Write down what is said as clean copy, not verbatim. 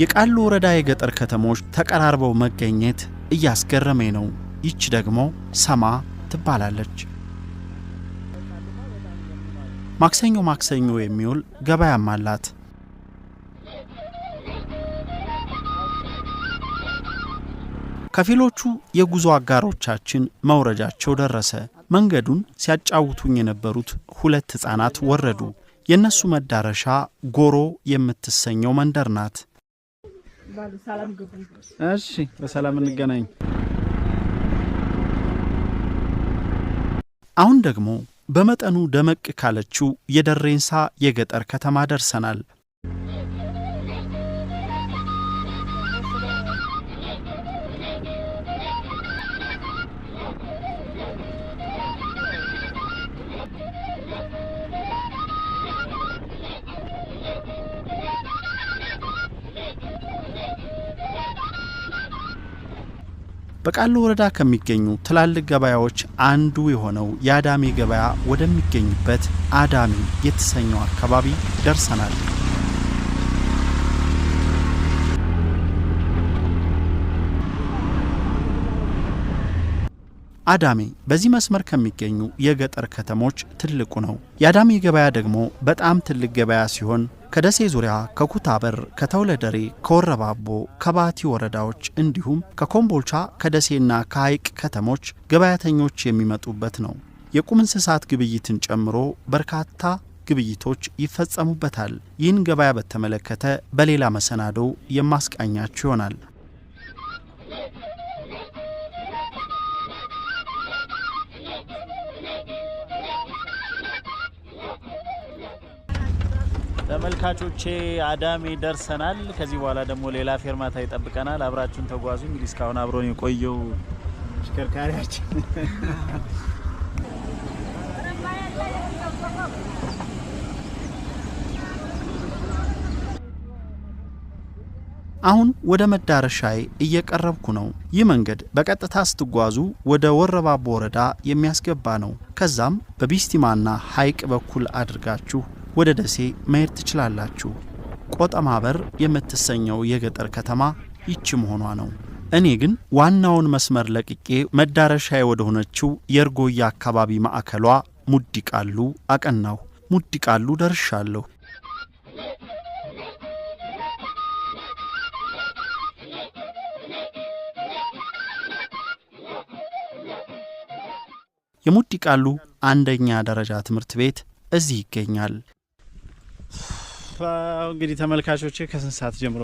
የቃሉ ወረዳ የገጠር ከተሞች ተቀራርበው መገኘት እያስገረመኝ ነው። ይች ደግሞ ሰማ ትባላለች። ማክሰኞ ማክሰኞ የሚውል ገበያም አላት። ከፊሎቹ የጉዞ አጋሮቻችን መውረጃቸው ደረሰ። መንገዱን ሲያጫውቱኝ የነበሩት ሁለት ሕፃናት ወረዱ። የእነሱ መዳረሻ ጎሮ የምትሰኘው መንደር ናት። እሺ፣ በሰላም እንገናኝ። አሁን ደግሞ በመጠኑ ደመቅ ካለችው የደሬንሳ የገጠር ከተማ ደርሰናል። በቃሉ ወረዳ ከሚገኙ ትላልቅ ገበያዎች አንዱ የሆነው የአዳሜ ገበያ ወደሚገኝበት አዳሜ የተሰኘው አካባቢ ደርሰናል። አዳሜ በዚህ መስመር ከሚገኙ የገጠር ከተሞች ትልቁ ነው። የአዳሜ ገበያ ደግሞ በጣም ትልቅ ገበያ ሲሆን ከደሴ ዙሪያ፣ ከኩታበር፣ ከተውለደሬ፣ ከወረባቦ፣ ከባቲ ወረዳዎች እንዲሁም ከኮምቦልቻ፣ ከደሴና ከሐይቅ ከተሞች ገበያተኞች የሚመጡበት ነው። የቁም እንስሳት ግብይትን ጨምሮ በርካታ ግብይቶች ይፈጸሙበታል። ይህን ገበያ በተመለከተ በሌላ መሰናዶ የማስቃኛችሁ ይሆናል። ተመልካቾቼ፣ አዳሜ ደርሰናል። ከዚህ በኋላ ደግሞ ሌላ ፌርማታ ይጠብቀናል። አብራችሁን ተጓዙ። እንግዲህ እስካሁን አብሮን የቆየው አሽከርካሪያችን አሁን ወደ መዳረሻዬ እየቀረብኩ ነው። ይህ መንገድ በቀጥታ ስትጓዙ ወደ ወረባቦ ወረዳ የሚያስገባ ነው። ከዛም በቢስቲማና ሐይቅ በኩል አድርጋችሁ ወደ ደሴ መሄድ ትችላላችሁ። ቆጠማ በር የምትሰኘው የገጠር ከተማ ይቺ መሆኗ ነው። እኔ ግን ዋናውን መስመር ለቅቄ መዳረሻዬ ወደ ሆነችው የእርጎያ አካባቢ ማዕከሏ ሙዲቃሉ አቀናሁ። ሙዲቃሉ ደርሻለሁ። የሙዲቃሉ አንደኛ ደረጃ ትምህርት ቤት እዚህ ይገኛል። እንግዲህ ተመልካቾቼ፣ ከስንት ሰዓት ጀምሮ